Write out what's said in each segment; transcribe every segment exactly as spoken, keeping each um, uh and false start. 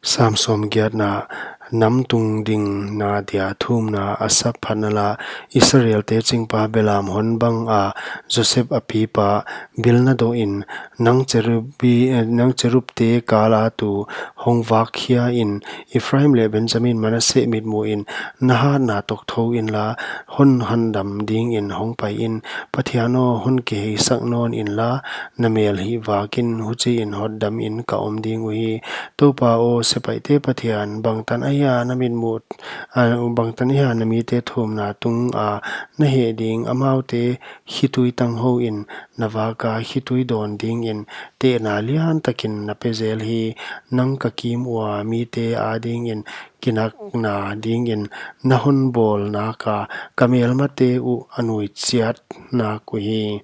Sam sawmgiatna. Nam tungdingna dia thumna. Asaph phatna la. Israelte chingpa belam hon bang a, Joseph a pipa, bilna doh in, nang cherubi, eh, nang cherubte kal a tu hong vak khia in, Ephraim leh Benjamin, Manasseh mitmuh in, na hatna tokthou inla, hon handam dingin hong pai in. Pathian aw, hon kiheisak nawn inla, na mel hih vak in, huchiin hotdam in ka om ding uhi. Toupa aw, sepaihte Pathian, bangtan ahia na mitmuh, ah, bangtan ahia na mite thumna tunga na heh ding, amaute khitui tanghou in, na vak a khitui dawn dingin, tehna liantakin na pe zel hi. Nang ka kim ua mite adingin, kinakna dingin na hon bawl nak a, ka melmate uh a nui chiat nak uhi.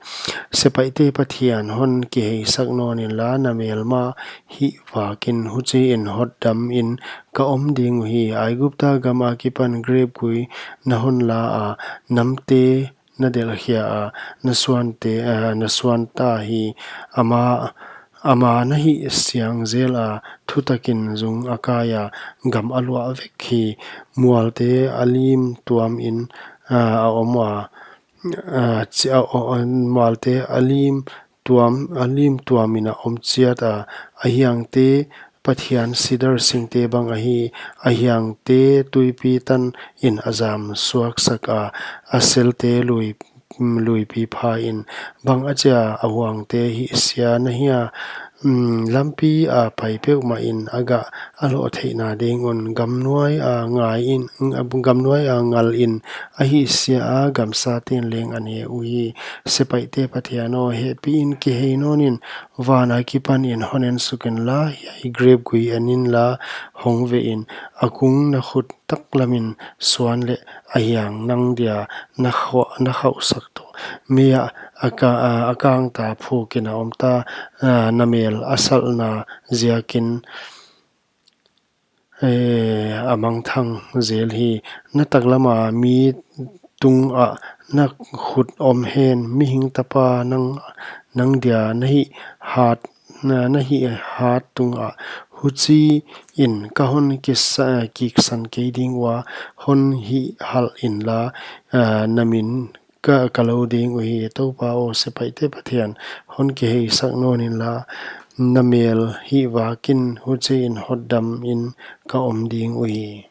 Sepaihte Pathian, hon kiheisak nawn inla, na melma hih vak in, huchiin hotdam in ka om ding uhi. Aigupta gam akipan grep gui na hon la a, namte na delhkhia a, na suante, ah, na suanta hi. Ama, ama na hihsiang zel a, thutakin zung a kai a, gam a luah vek hi. Mualte a lim tuam in, ah, a om a, ah, chi-, a, a, a, mualte a lim tuam, a lim tuamin a om chiat a, a hiangte Pathian sidar singte bang ahi. A hiangte tuipi tanin a zam suaksak a, a selte lui, luipi pha in. Bang achia a huangte hihsia na hia? Mm, lampi a pai peuhmah in a gah a loh theihna ding un, gamnuai a ngai in, gamnuai a ngal in a hihsia a, gamsaten leng a ne uhi. Sepaihte Pathian aw, hehpih in kihei nawn in, van akipanin hon ensuk inla, hiai grep gui en inla, hong ve in. A kung na khut taklamin suan leh, a hiang nang dia na khauh, na khauhsak toh. Mei ah a ka-, a, a kangta phukin a omta, a, na mel a salhna ziakin, eh, a mangthang zel hi. Na taklama mi tungah na khut om hen, mihing tapa nang, nang dia na hih hat, na, na hih hat tungah. Huchiin ka hon kisa-, kiksan kei ding ua, hon hihhalh inla, a, na min ka, ka lo ding uhi. Toupa aw, sepaihte Pathian, hon kiheisak nawn inla, na mel hih vak in, huchiin hotdam in ka om ding uhi.